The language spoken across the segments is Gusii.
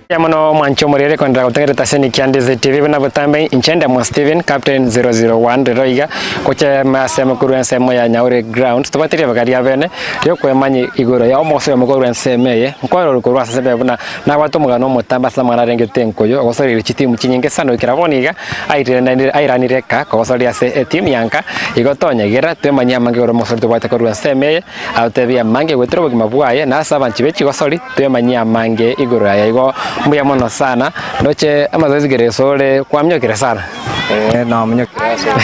Mbuya mono omwanchi omorere kondera gotengerete ase Nikiandizi TV buna botambe inche Ndamwa Steven Captain 001 rero iga gocha ase amakuru ensemo ya Nyaure Grounds tobwate ribaga ria bene riokwemanya igoro ya omogoso oyomo korwa ensemo eye nkwarorwa korwa ase ensemo eye buna nabwate omogano omotambe ase amang'ana arengete enkoyo ogosoreire chitimu chinyinge sana goikera bono iga airanire eka kogosoria ase etimu ya nka igo tonyegera twemanyie amange igoro omogosori tobwate korwa ensemo eye Agotebia amange goetera obogima bwaye, na ase abanchi be chigosori twemanyie amange igoro yaye. Igo mbuya mono sana, ndoche amazoezi kere asore kwaminyokire sana. Ee, naminyokire asore.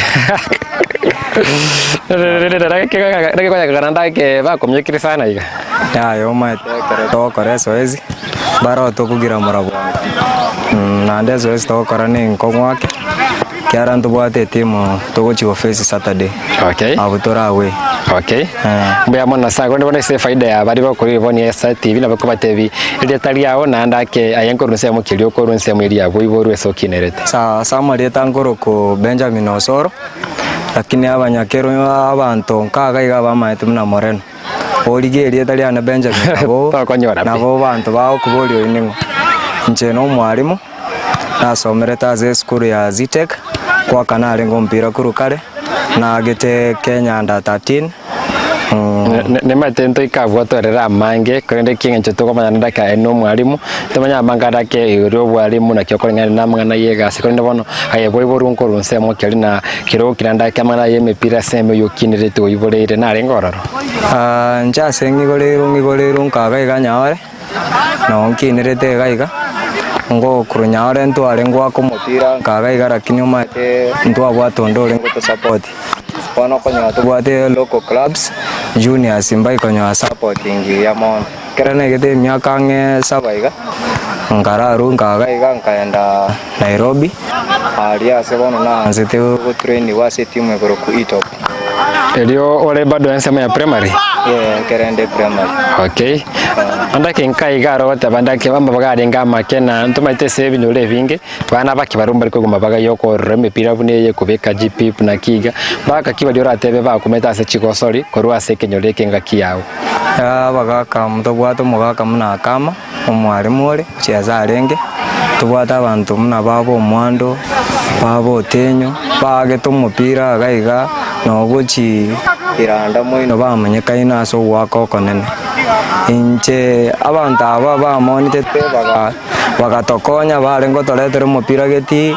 Naki konyakana ndake bakominyokire sana iga. Yaya omanyete ekero togokora ezoezi, mbaro tokogira mura bwango. Naende ezoezi togokora ne enkong'u ake. Ekiagera ntobwate etimu togochia go face Saturday. Okay. Abwo tore away. Okay. Eh. Mbuya mono sana. Korende bono ase efaida ya baria bakorire bono esa TV nabo kobatebi erieta riao naende ake aye nkorwa ensemo ki erio okorwa ensemo eria ya boiborwa ase okinerete. Sawa, ase amarieta nkorokwa Benjamin Osoro, lakini abanyakero abanto nkaga iga bamaete buna Moreno. Origie erieta riane Benjamin nabo Tokonyora pi. nabo abanto bagokoboria oyo ning'o. Inche na omwalimu. Nasomerete ase esukuru ya Zetech, goaka narenge omopira korwa kare, naagete Kenya Under 13. Nimanyete ntoike abwo twerere amange, korende ekieng'encho tokomanya naende ake aye na omwalimu, tomanye amange are ake igoro ya obwalimu naki okoreng'ana na amang'ana ya egasi, korende bono aye boiborwe nkorwa ensemo ki aria na kero okire naende ake amang'ana ya emepira ase ensemo eywo okinerete oiboreire narenge ororo? Inche ase ng'igoreirwe ng'igoreirwe nkaga iga nyaore. Nabo nkinerete iga iga, ngokorwa nyare ntware ngoaka omopira nkaga iga lakini omanyete ntwabwate onde orenge gotosupport. Bono okonyora tobwate local clubs, juniors mbaikonyora support engiya mono. Ekero naigete emiaka ang'e saba iga, nkararwa nkaga iga nkaenda Nairobi, aria ase bono naansete gotrainigwa ase etimu ekorokwa Etop. Erio ore bado ensemo ya primary? Ee, ekero inde primary. Okay. Ande nka iga aro goteba ndake amabaga arenge amake na ntomaete ase ebinyoro ebinge, bana abake barabwo mbari kogwa mabaga ya okorora emepira buna eye kobeka GP buna ki iga, mpaka ki baria oratebe bakumete ase chigosori korwa ase ekenyoro eke engaki yao. Abagaka ntobwate omogaka buna Akama, omwalimu ore, chiesa arenge, tobwate abanto buna baba omwando, baba otenyo, baagete omopira iga iga, nogochi iranda moino bamanyekaine ase ogoaka okonene. Inche abanto aba bamonetete baga bagatokonya barenge gotoretera omopira getii,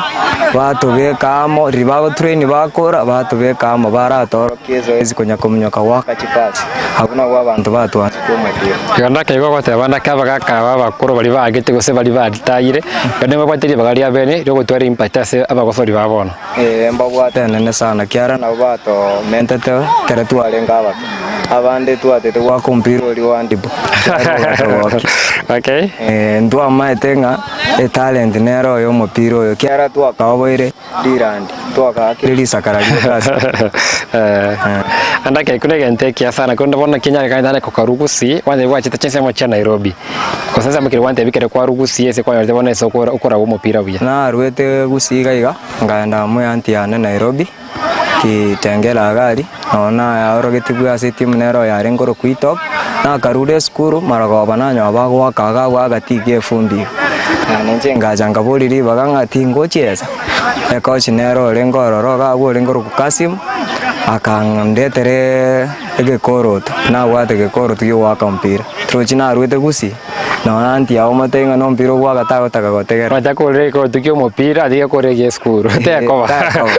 batobeka amo, riria bagotrain bakora, batobeka amo baratorokie ezoezi konya kominyoka goaka chipasi, abwo nabwo abanto batwanchete omopira. Igo ndakaigwa goteba ndake abagaka aba abakoro baria baagete gose baria baritayire, naende mbabwate ribaga ria bene ri'ogotwara impact ase abagosori ba bono. Ee, mbabwate enene sana, ekiagera nabwo batomentete ekero twarenge abake. Abande twatete goaka omopira oria o handball, twatogokia. Okay. Eh, ntwamaete ng'a etalent nere oyo omopira oyo, ekiagera twakaoboire rirandi, twakaakire risakara rioka ase. Eh, ande ekio negento ekiya sana korende bono naki nyarekane kokarwa gusii, kwanza gwachete chinsemo chia Nairobi. Gose ensemo ekero gwantebia ekero kwarwa gusii ase kwanyorete bono ase okora okoragwa omopira buya. Narwete gusii iga iga, nkaenda amo eanti yane Nairobi, kitengela iga aria, nonye naorogetigwe ase etimu nere oyo arenge korokwa Etop, nakarure esukuru, marogoba nanyora bagoaka iga abwo agatiga efumbi iga. Naende inche ngacha nkaboria ribaga ng'a tingochiesa, ekochi nere orenge ororo iga abwo orenge korokwa Kassim, akandetereee egekoroto, nabwate egekoroto gia ogoaka omopira. Trochi narwete gusii, nonya aunty yao omotebie ng'a nompira ogoaka tagotaka gotegerera. Ocha korera egekoroto kia omopira atige korera egia esukuru, tekoba. Tekoba.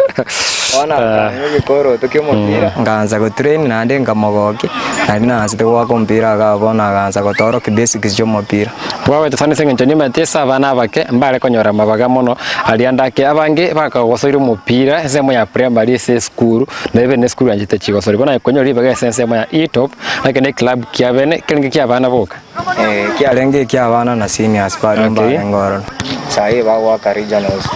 Bono akang'a egekoroto kia omopira, nkaansa gotrain naende nkamogokia, naende naansete goaka omopira igaa bono agaansa gotorokia basics chia omopira. Bwagwete sana ase eng'encho nimanyete ase abana abake mbare konyora amabaga mono aria ndake abange bakagosoire omopira ensemo ya primary ase esukuru na even esukuru yanchete chigosori bono aye konyora ribaga ase ensemo ya etop naki ne eclub kiabene kerenge kia abana boka. Eh, kiarenge ekia abana na seniors baria Okay. mbarenge ororo. Saii bagoaka regionals.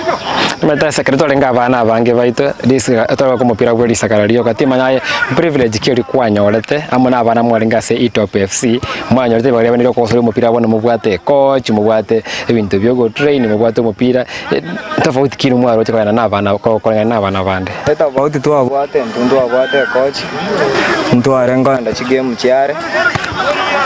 Nimanyete ase ekero twarenge abana abange baito risiga twagoaka omopira bwe risakara rioka timanya aye privilege ki oria kwanyorete amo na abana mwarenge ase Etop FC mwanyorete ribaga riabene riokogosoria omopira bono mobwate ecoach mobwate ebinto bia ogotrain mobwate omopira tofauti ki mwaroche kogenda na abana koreng'ana na abana bande. Etofauti twabwate intwe ntwabwate ecoach, ntwarenge kogenda chigame chiare.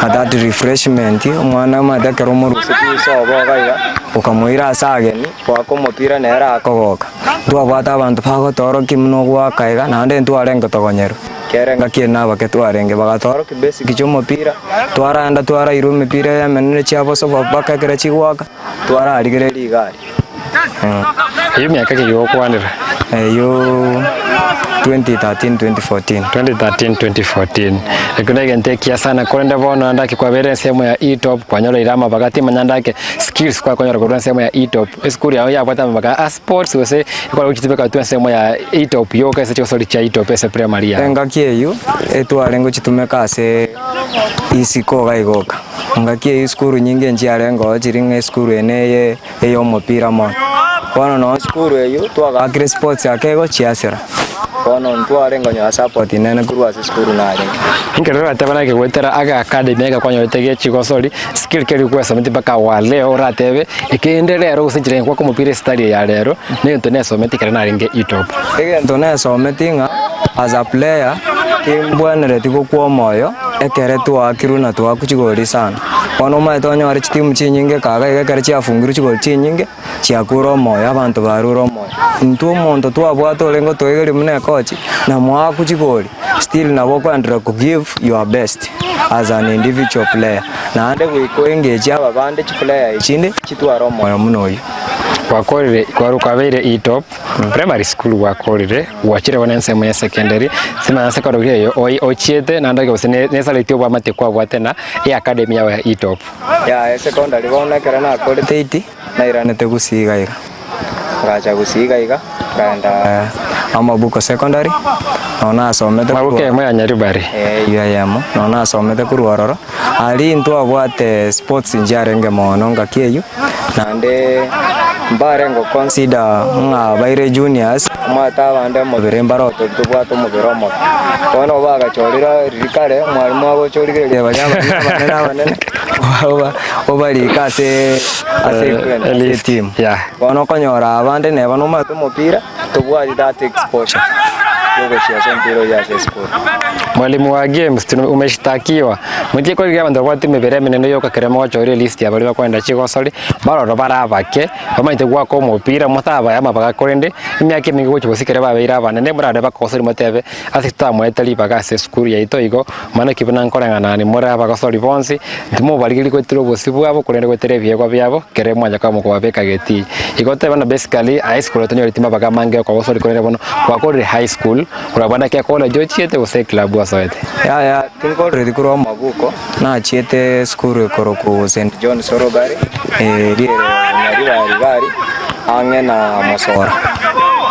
That refreshment, omwana omanyete ekero omorusetie isobo iga iga, okamoira ase ageni, goaka omopira nere akogoka. Ntwabwate abanto bagotoorokia buna ogoaka iga, naende ntwarenge togonyerwa, kera engaki ere nabake twarenge, bagatoorokia basic chia omopira, twaraenda twarairwa emepira eye emenene chiabosobo mpaka ekero chigoaka, twararigereria iga aria. Eyio emiaka ki gokwanera? Eyio 2013 2014. 2013 2014 Ekio negento ekiya sana korende bono naende ake kwabeire ensemo ya etop kwanyoreire amabaga timanya naende ake skills kwakonyora korwa ensemo ya etop esukuru yao yabwate amabaga a sports gose ekore gochitubeka tu ensemo ya etop yoka ase chigosori chia etop ase primary yao. Engaki eyio etware ngochitumeka ase isiko iga igoka. Engaki eyio esukuru nyinge nchiarenge oo chiri ng'a esukuru eye neye ey'omopira mono. Bono nonye esukuru eyio twagaakire sports ake igo chiasira. Bono ntware nkonyora support nene korwa ase esukuru narenge. Ekero oratebe naki goetera age academy eke kwanyorete gie chigosori, skill keri kwesometi mpaka wa leo oratebe, ekende rero gose enchera enye omopira esitari eye ya rero, negento nesometi ekero narenge etop. Egento nesometi ng'a as a player, timbwenereti gokwa omoyo ekere twaakirwe na twaakwa chigori sana. Bono omanyete onyore chitimu chinyinge kaga iga ekero chiafungirwe chigori chinyinge, chiakure omoyo, abanto barure omoyo. Intwe omonto twabwate orenge otoegeria buna ekochi, na mwaakwa chigori, still nabo okoenderea ko give your best as an individual player. Naende goika oengage aba bande chiplayer echinde chitware omoyo buna oyio. Gwakorire kwaru kwabeire etop primary school gwakorire gwachire bono ensemo ya secondary simanya secondary eyo oi ochiete naende gose ne nesareti obwamate kwabwate na eacademy yao ya etop. Yaya secondary bono ekero nakorete eight nairanete gusii iga iga, ngacha gusii iga iga nkaenda Amabuko secondary noo nasomete Mabuko korwa eyemo ya Nyaribari. eh eywo eyemo noo nasomete korwa ororo, aria intwabwate sports nchiarenge mono ngaki eywo, naende mbarenge goconsider ng'a baire juniors, omanyete abande omobere mbare otoki tobwate omobere omoke. Bono bagachorire riria kare, omwalimu agocha origereria baria abanene abanene abanene, oba obarike ase ase equipment ase List, etimu. yeah. Bono okonyora abande neba nomanyete omopira, tobwati that exposure ya ogochiesa omopira oyio ase esukuru. Mwalimu wa games tino umeshtakiwa mochie korigia abanto babwate emebere emenene yoka ekero mogochoria elist ya baria bakoenda chigosori baroro bare abake bamanyete goaka omopira motabae amabaga korende emiaka eminge gochia gose ekero babeire abanene morarore bakogosori motebe ase totamoete ribaga ase esukuru yaito igo mani naki buna nkoreng'anani more abagosori bonsi timobarigeria goetera obosio bwabo korende goetera ebiegwa biabo ekero mwancha koba mokobabeka getii. Igo tebe buna basically high school tonyoreti mabaga amange okogosori korende bono gwakorire high school Korwa naki ecollege ochiete gose eclub osoete? Yaya, tinkorereti korwa amabuko, nachiete esukuru ekorokwa St. John's Orogari, eria ere Nyaribari iga aria, ang'e na Mosora.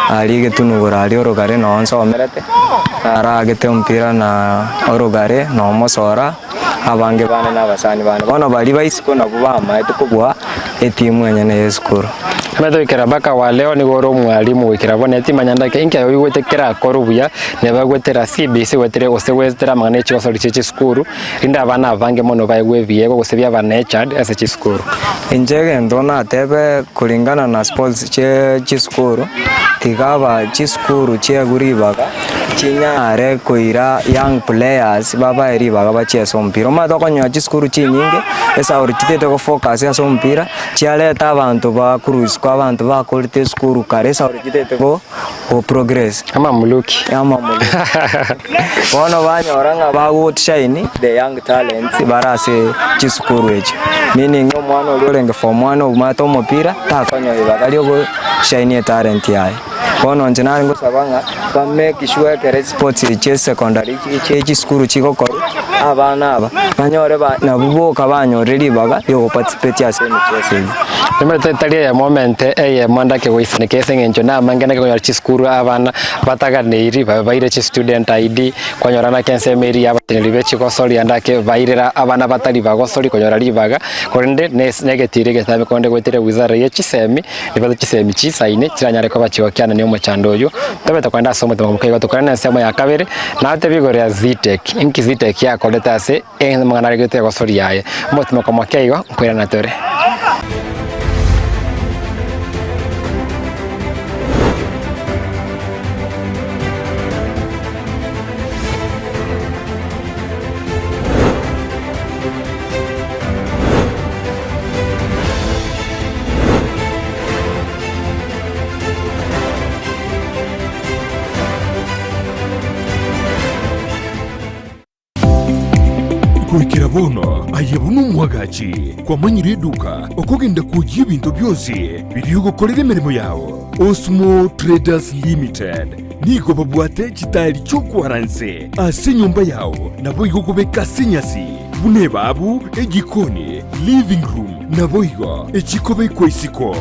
Aria egetunu igoro aria Orogari noo nsomerete, naragete omopira na Orogari na Omosora, abange bane na abasani bane. Bono baria ba isiko nabwo bamaete kobua etimu enyene ya esukuru. Omanyete goikera mpaka wa leo nigo ore omwalimu goikera bono timanya ndake inki aye oigwete kerakorwe buya neba goetera CBC goetera gose goetera amang'ana ya chigosori chie chisukuru rinde abana abange mono baegwe ebiegwa gose biaba nurtured ase chisukuru. Inche egento natebe kulingana na sports chie chisukuru, tiga aba chisukuru chiegwe ribaga chinyare koira young players babae ribaga bachiese omopira. Omanyete okonyora chisukuru chinyinge, esauri chitaete go focus ase omopira, chiareta abanto ba korwa isiko abanto bakorete esukuru kare esauri chitaete go go progress. Amamuluki. Amamuluki. Bono banyora ng'a bago outshine the young talents bare ase chisukuru echio. Meaning omwana oria orenge form one omanyete omopira, takonyora ribaga ria ogoshine etalent yaye. Bono inche nare ngosaba ng'a ba make sure ekero esports echi chia esecondary echi chisukuru chigokorwa, abana aba banyore ba nabwo boka banyorire ribaga ria ogoparticipate ase emicheso eyio. Nimanyete etari eyemo omente eyemo ndake goisaneka ase eng'encho namange nake konyora chisukuru abana bataganeiri babe baire chistudent ID, kwanyora nake ensemo eria ya abateneneri be chigosori ande ake bairera abana batari bagosori konyora ribaga, korende nes negetiri egetambe korende goetera ewizara ye chisemi, Nibwate chisemi chisaine chiranyare koba chigokianania omochando oyio, tobete kogenda ase omotemo omoke igo tokore nensemo ya kabere, natebe igoro ya Zetech, inki Zetech yakorete ase amang'ana aria egosoria aye. Omotimoko omoke igo nkoirana tore. Bono aye buna omwagachi, kwamanyire eduka okogenda kwoyia ebinto bionsi biria ogokorera emeremo yao. Osmo Traders Limited nigo babwate chitaeri chi'okwara nse ase enyomba yao naboigo okobeka ase enyasi buna ebabu, ejikoni, living room naboigo echikobekwa isiko.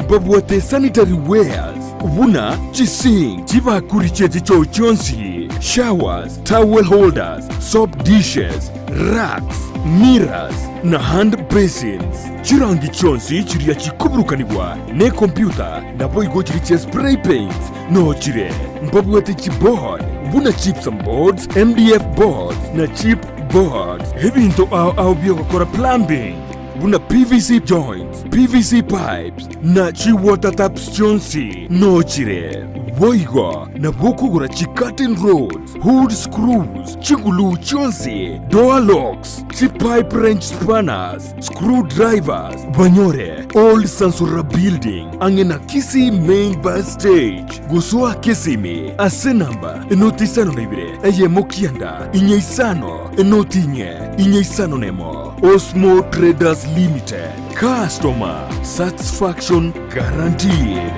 Mbabwate sanitary wares buna chisink, chibakuri chie chichoo chionsi, showers, towel holders, soap dishes, racks, mirrors na hand basins. Chirangi chionsi chiria chikoburukanigwa nekompyuta naboigo chiria chia spray paints noo chire. Mbabwate chiboard buna gypsum boards, MDF boards na chip boards. Ebinto ao ao biogokora plumbing buna PVC joints, PVC pipes na chi water taps chionsi noo chire. Boigo nabo okogora chi curtain rods, hood screws, chiguluu chionsi, door locks, chi pipe wrench spanners, Screw drivers banyore Old Sansora Building ang'e na Kisii Main Bus Stage gosoa Kisimi ase namba enoti isano na ibere eyemo kianda inye isano enoti inye inye isano nemo. Osmo Traders Limited, customer satisfaction guaranteed.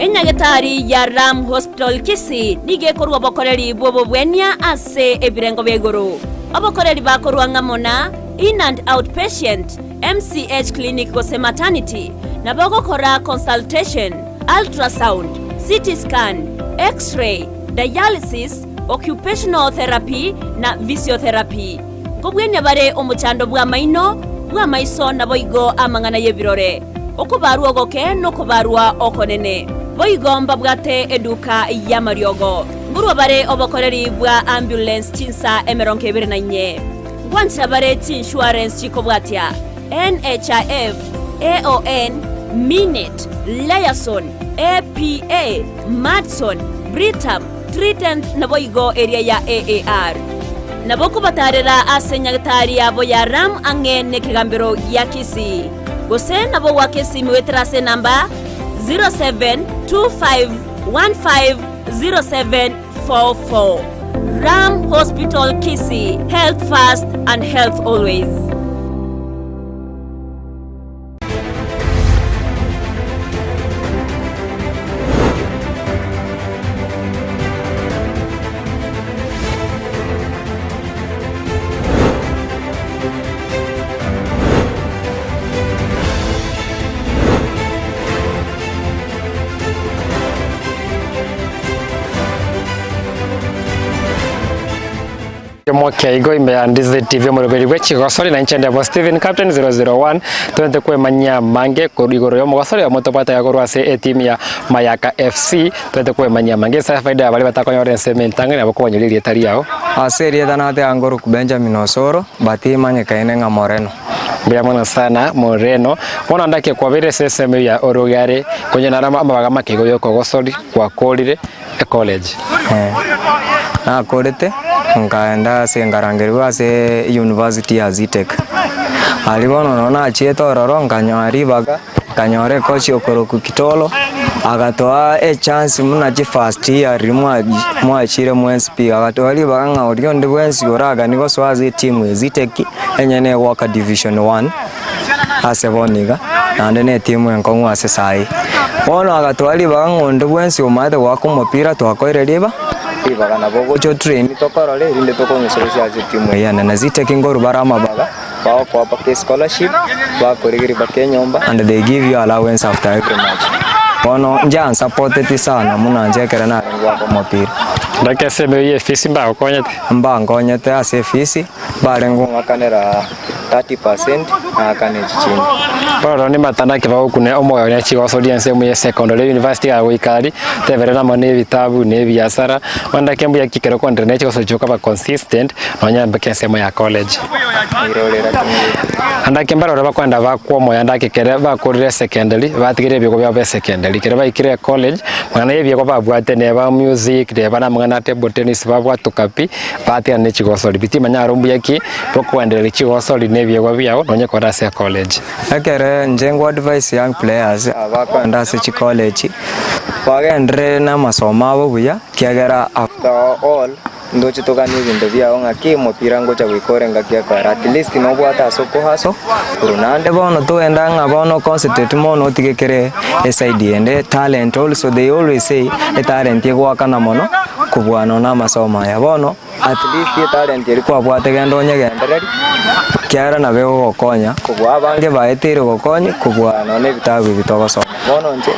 Enyagetari ya Ram Hospital Kisii nigo ekorua obokoreri bw'obobwenia ase ebirengo bia igoro. Obokoreri bakorua ng'amo na In and Out Patient, MCH Clinic gose Maternity, nabo ogokora consultation, ultrasound, CT scan, X-ray, dialysis, occupational therapy na physiotherapy. Nkobwenia bare omochando bw'amaino, bw'amaiso naboigo amang'ana y'ebirore. Okobarwa ogoke nokobarwa okonene. Boigo mbabwate eduka y'amariogo. Nkorwa bare obokoreri bwa ambulance chinsa emerongo ebere na inye. Ngwanchera bare chiinsurance chikobwatia, NHIF, AON, Minet, Liaison, APA, Madison, Britam, Trident naboigo eria ya AAR. Nabo kobatarera ase nyagetari yabo ya Ram ang'e nekegambero gia Kisii. Gose nabo goaka esimi goetera ase enamba 0725150744. Ram Hospital Kisii, health first and health always. Mokia igo ime ya Ndizi TV omoroberi bwe chigosori na inche ndebo Stephen Captain 001 twente kwemanyia amange korwa igoro y'omogosori omo tobwate iga korwa ase etimu ya Mayaka FC twente kwemanyia amange ase efaida ya baria batakonyora ensemo entang'ani nabo kobanyora erieta riao. Ase erieta nateba nkorokwa Benjamin Osoro, but imanyekaine ng'a Moreno. Mbuya mono sana Moreno. Bono ndake kwabeire ase ensemo ya orogare konya naro amabaga make igo yokogosori gwakorire ecollege. Eh, nakorete nkaenda ase nkarangerigwa ase university ya Zetech. Aria bono nabo nachiete ororo nkanyora ribaga, nkanyora ecoach okorokwa Kitolo, agatoa echance buna chifirst year riria mwa mwachire mwensi pi, agatoa ribaga ng'a oria onde bwensi oraganie gosoa ase etimu ya Zetech, enyene egoaka division one. Ase bono iga, naende netimu enkong'u ase saii. Bono agatoa ribaga ng'a onde bwensi omaete goaka omopira twakoire riba, ribaga nabo ogocha otrain tokorore erinde tokong'usa gochia ase etimu eyio enene. Ziteki nkorwa bare amabaga, bagokoa mpaka escholarship, bakorigeria mpaka enyomba and they give you allowance after every match. Bono inche ansapoteti sana buna inche ekero narenge goaka omopira. Ndake ase emeyio y'efisi mbagokonyete. Mbankonyete ase efisi. Barenge kong'akanera 30 percent, naakane echi chinde. Bono nimatanake bagokuna omoyo ne chigosoria ensemo ye secondary university ya goika aria, teberera amo ne ebitabu ne ebiasara, bono ndake mbuya ki ekero kwanderera ne chigosoria chikobaa consistent nonya mpaka ensemo ya college. Irorera ting'iti. Ndake mbarore bakwenda bakwa omoyo ndake ekere bakorire secondary, batigire ebiegwa biabo bia secondary, ekero baikire college, mang'ana ya ebiegwa babwate neba music, neba na amang'ana a table tennis babwatoka pi. Batigane ne chigosori, bitimanya aro mbuya ki bokoendereria chigosori na ebiegwa biao, nonye kore. kogenda ase ecollege? Ekere inche nko advise young players aba bakoenda ase chicollege, bagenderere na amasomo abo buya, ekiagera after all ndoche toganie ebinto biago ng'aki omopira ngocha goika ore ngaki ekoera at least nobwate ase okohaso korwa naende bono togenda ng'a bono concentrate mono otige kere eside ende talent also they always say etalent egoakana mono kobua nonya na amasomo aya bono at least etalent eria kwabwate genda onyegendererie ekiagera nabo egogokonya kobua abange baeteire gokonya kobua nonya na ebitabu ebi togosoma. Bono inche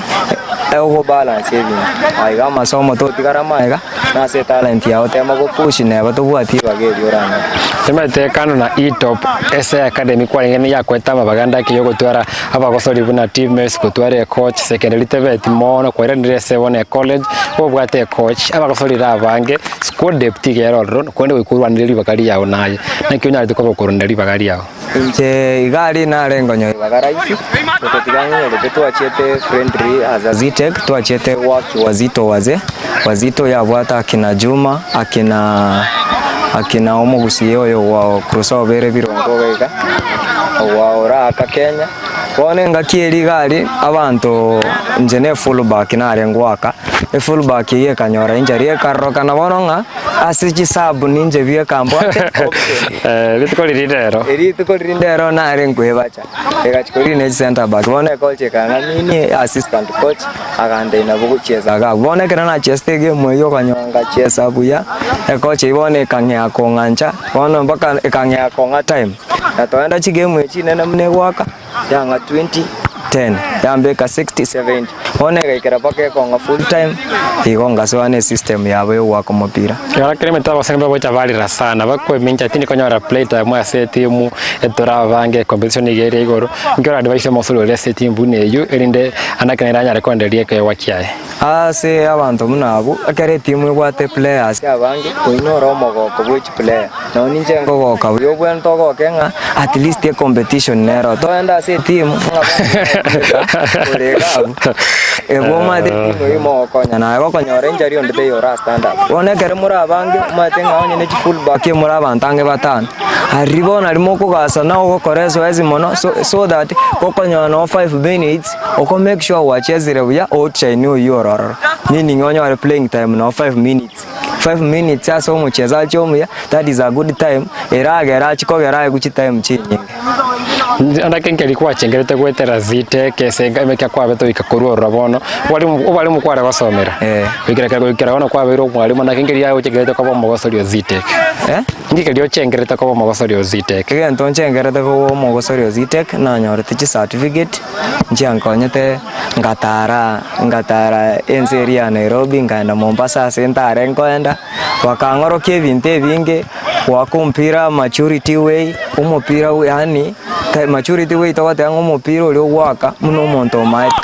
ogobalance ebinto aiga amasomo totigara magega. Na ase etalenti yao tema gopush neba tobwati ribaga erio oranyore. Nimanyete kando na E-top ase academy kwarenge niyakwete amabaga ande ake yogotwara abagosori buna teammates gotwara ecoach secondary tebeti mono kwairanire ase bono ecollege obwate ecoach abagosorire abange squad depth iga ere ororo korende goika orwanere ribaga riao naye naki onyarete koba okorwanera ribaga riao. Inche iga aria nare nkonyoa ribaga rahisi, gototiga ng'enyorete twachiete friendly as a Zetech, twachiete work wazito wazee, wazito yabwate akina Juma, akina akina omogusii oyo wa crossover ere birongo iga iga, owa ora aka Kenya. Bono engaki eria iga aria, abanto inche ne full back nare ngoaka, efull back eyio ekanyora injury ekarorokana bono ng'a ase chisabu ninche bieka mbwate option. Rituko riria rero. Rituko riria ndero nare nkwebacha, egachia korina ne center back, bono ecoach ekang'aminia assistant coach agantebia nabo gochiesa iga abwo. Bono ekero nachiesete egame eywo okanyora ngachiesa buya, ecoach eywo bono ekang'ea kong'ancha, bono mpaka ekang'ea kong'a time, na twaenda chigame echi chinene buna egoaka. Yang'a 20, 10, yambeka 60, 70, bono egaikera mpaka ekong'a full time, igo ngasoa ne system yabo ya ogoaka omopira. Ekero kere emete abasani bagocha barera sana, bakoemincha tindi konyora play time ase etimu, etore abange, competition nigo ere igoro, inki ora advise omosori oria ase etimu buna eywo erinde anake nere anyare koendereria ekeegwa kiaye? Ase abanto buna abwo, ekero etimu ebwate players abange, oyio noro omogoko bwe chiplayer. Nonya ninche nkogoka buya obwenerete ogoke ng'a at least ecompetition nero. Toende ase etimu ng'a bono ore iga abwo, ebe omanyete etimu eyio mogokonyana aye gokonyora injury onde taiyo ora stand up. Bono ekero more abange omanyete ng'a onye ne chifull back more abanto ang'e batano, aria bono aria mokogasana ogokora ezoezi mono so so that gokonyora nonye five minutes. Oko make sure gwachesire buya outshine oyio ore ororo, meaning onyore playing time noo five minutes, five minutes ase omochezaji omuya that is a good time eragere achie kogera aegwe chitime chinyinge. Naki nkeri gwachengerete goetera Zetech ase emeka kwabete goika korwa ororo bono, obwarimu obwarimu kware gosomera, Eh. goikera kare goikera bono kwabeire omwarimu naki nkeri yagochengerete koba omogosori o Zetech? Eh? Inki keria ochengerete koba omogosori o Zetech? Egento nchengerete koba omogosori o Zetech, nanyorete chicertificate. Nchiankonyete ngatara ngatara ense eria ya Nairobi, nkaenda Mombasa ase ntare nkoenda, bakang'orokia ebinto ebinge, goaka omopira maturity way, omopira yaani maturity way togoteba ng'a omopira oria ogoaka buna omonto omaete.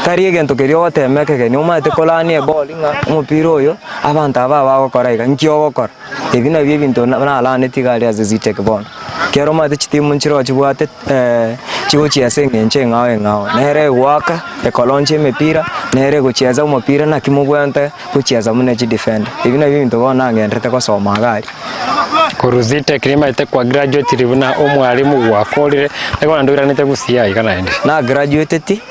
Tari egento keria ogotema ekegeni omanyete korania eball ng'a omopira oyo, abanto aba abagokora iga, nki ogokora? Ebi nabio ebinto naranetie iga aria ase Zetech bono. Ekero omanyete chitimu nchiroo chibwate chigochia ase eng'encho eng'ao eng'ao, nere egoaka, ekolaunch emepira, nere egochiesa omopira naki mobwenerete gochiesa buna chidefender. Ebi nabio ebinto bono nagenderete gosoma iga aria. Korwa Zetech nimanyete kwa graduatire buna omwalimu gwakorire, nigo naende oiranete gusii aiga naende. Na graduateti.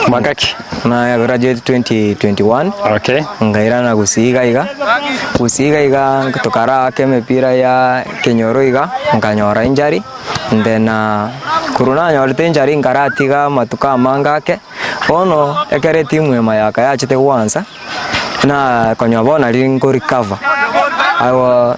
Mwaka ki? Na graduate 2021. Okay. Nkairana gusii iga iga, gusii iga iga tokaraka emepira ya kenyoro iga, nkanyora injury, then korwa nanyorete injury nkaratiga amatuko amange ake, bono ekero etimu eye mayaka yachete gwansa. Na konya bono nari nko recover, abo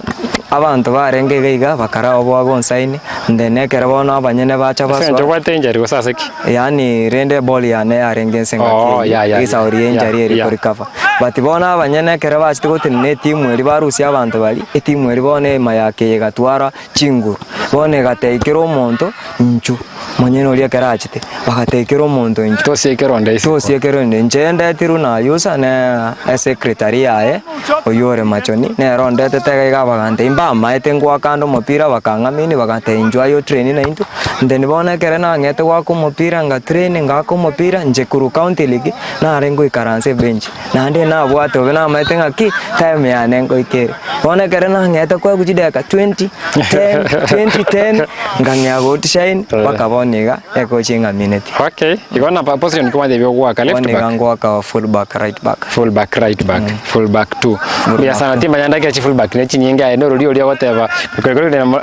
abanto barenge iga iga bakara oboa gonsaini, then ekero bono abanyene bacha Ase eng'encho basoa, obwate injury gose ase ki? yaani rende eball yane yarenge inse engaki Oh, eyio, yeah, yeah, risauri yeah, ya injury yeah, eri yeah. ko recover. But bono abanyene ekero bachete gotenena etimu eria barusia abanto baria, etimu eria bono emayaka eye egatwara chinguru, bono egatebia kera omonto inchuo, monyene oria ekero achete, bagatebia kera omonto inchuo. Tosiekera onde isiko. Tosiekera onde, inche ndetirwe na Ayusa ne esecretary yaye, oyio ore machoni, nere ondetete iga iga bagantebia mbamaete ngoaka ande omopira bakang'amini bagantebia inchuo aye otraini naintwe, then bono ekere nang'ete goaka omopira nga train ngaaka omopira, inche korwa county league, nare ngoikaransa ebench. Naende nabwate bobe namaete ng'aki time yane ngoika ere. Bono ekero nang'ete koegwa chidakika 20, 10, 20, 10, nkang'ea goutshine mpaka bono. bono iga, ekochi eng'amineti. Okay, igo na position ki gwantebia ogoaka, left Bono iga back? ngoaka full back, right back. Full back, right back, full back two. Mbuya sana, timanya ndakera chi full back ne chinyinge aye norori oria ogoteba,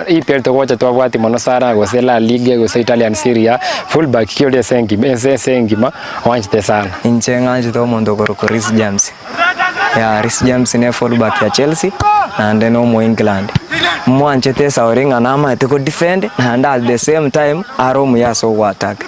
EPL togocha twabwati mono sana gose La Liga gose Italian Serie A, full back ki oria ase engima ense ase engima oanchete sana. Inche ng'anchete omonto okorokwa Reece James. Yeah, Reece James ne full back ya Chelsea naende na omo England. Mwanchete esauri ng'a namaete ko defend naende at the same time are omuya ase ogo attack.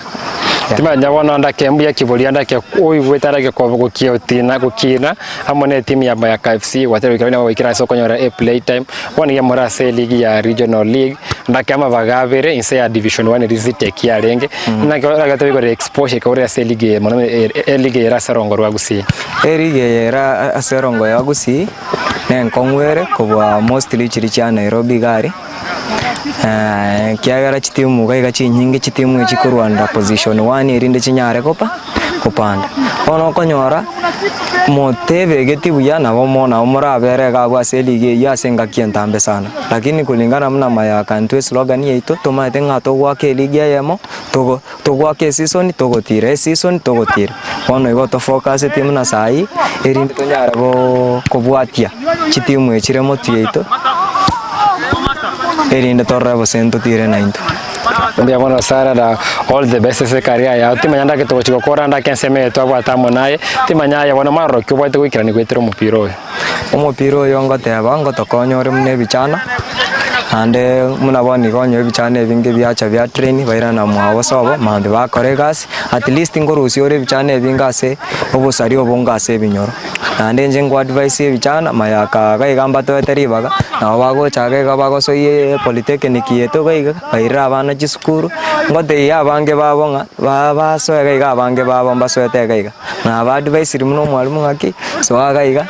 Yeah. Timanya bono ndake mbuya kiboria ndake oigwete arake koba gokiotina gokina amo ne etimu ya Mayaka FC gwatera goikera nabo goikera ase okonyora e play time bono iga more ase eligi ya regional league ndake amabaga abere inse ya division one eria Zetech yarenge naki oragete igoro exposure ekaurire ase eligi eye mono eligi eye ere ase rongo rwa Gusii. Eligi eye ere ase erongo ya Gusii nenkong'u ere kobua mostly chiria chia Nairobi iga aria, ekiagera chitimu iga iga chinyinge chitimu echi chikorwanera position one erinde chinyare kopa kopanda. Bono okonyora motebegeti buya nabo mo nabo morabere iga abwo ase eligi eyio ase engaki entambe sana. Lakini kulingana buna mayaka intwe eslogan yaito tomaete ng'a togoaka eligi eyemo togo. Togoaka esisoni togotira, esisoni togotira. Bono igo tofokaseti buna saii, erinde tonyare go kobwatia chitimu echi chire motwe yaito, erinde torore gose ntotire naintwe. Mbuya mono Sarah na all the best ase ecareer yao, timanya ndake togochi gokora ndake ensemo eye twabwate amo naye, timanya aye bono maroro ki obwate goikerania goetera omopira oyo. Omopira oyo ngoteba ngotokonya ore buna ebichana, naende buna bono iga onye ebichana ebinge biacha bia train bairana mwabo sobo mambia bakora egasi, at least ngorusia ore ebichana ebinge ase obosaria obonge ase ebinyoro. Naende inche nko advise ebichana mayaka iga iga mbatoete ribaga, nabo bagocha iga iga bagosoiyie polytechnic yaito iga iga, bairire abana chisukuru, ngotebia abange babo ng'a ba basoe iga iga abange babo mbasoete iga iga. Nabadvaisiri buna omwalimu ng'aki, soa iga iga,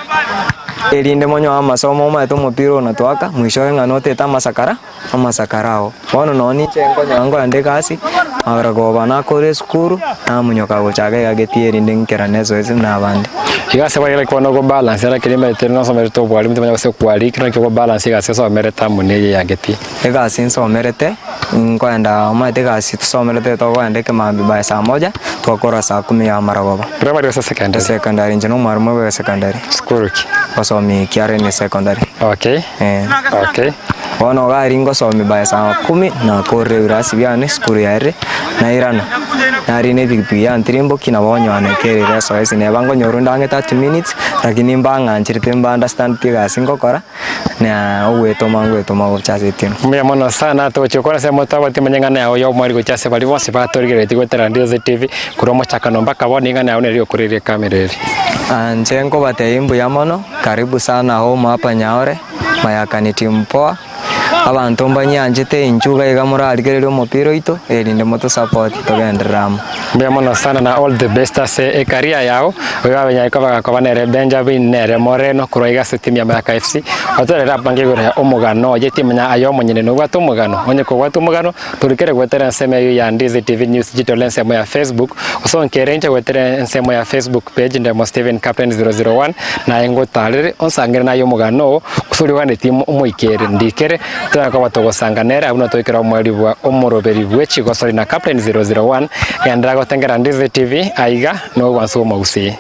erinde monyoe amasomo omanyete omopira oyo natwaka, mwisho oye ng'a notete amasakara, amasakara ao. Bono nonye ninche nkonyora nkorenda egasi, marogoba nakore esukuru, namonyoka gocha iga iga getie erinde nkerane ezoezi buna abande. Iga ase boigo ekero bono okobalance lakini omanyete nosomerete obwalimu timanya gose kwarikire naki okobalance egasi osomerete amo na eye ya getii. Egasi nsomerete, nkoenda omanyete egasi tosomerete tokoenda ekemambia by saa moja, twakora saa kumi ya amarogoba. Primary gose secondary? Secondary, inche na omwalimu bwe secondary. Sukuru ki? Ngosomia Kiarene Secondary. Okay. Eh. Okay. Bono iga aria ngosomia by saa kumi, nakorire ebirasi biane, esukuru yaerire, nairana, narina epikipiki yantirimbokia nabo onyoa nakerire esoesi, neba nkonyora onde ang'e 30 minutes, lakini mbang'ancherete mba understandeti egasi ngokora. Na ogwetoma ngwetoma gocha ase etinwa. Mbuya mono sana togochia gokwana ase omotobo timanya ing'ana yao y'omwari gochia ase baria bonsi batorigereretie goetera Ndizi TV korwa omochakano mpaka bono ing'ana yao nere yokoreria ekamera eri. Inche nkobatebia mbuya mono, karibu sana home hapa Nyaore, Mayaka ni timu poa. Abanto mbanyanchete inchuo iga iga morarigererie omopira oito, erinde motosupport togenderere amo. Mbuya mono sana na all the best ase ecareer yao, oyo abanyare koba gakoba nere Benjamin nere Moreno korwa iga ase etimu ya Mayaka FC, otorere abange igoro ya omogano oye timanya aye omonyene nobwate omogano, onye kobwate omogano torikere goetera ensemo eyio ya Ndizi TV News Digital ensemo ya Facebook, gose onkere inche goetera ensemo ya Facebook page Ndemo Stephen Captain 001, naye ngotarere onsangere naye omogano oo, gose oria oganetie omoikere ndikere, tonyare koba togosanga nere abwo natoikera omoerio bwa omoroberi bwe chigosori na Captain 001, genderera gotengera Ndizi TV aiga nogwansa omogusii.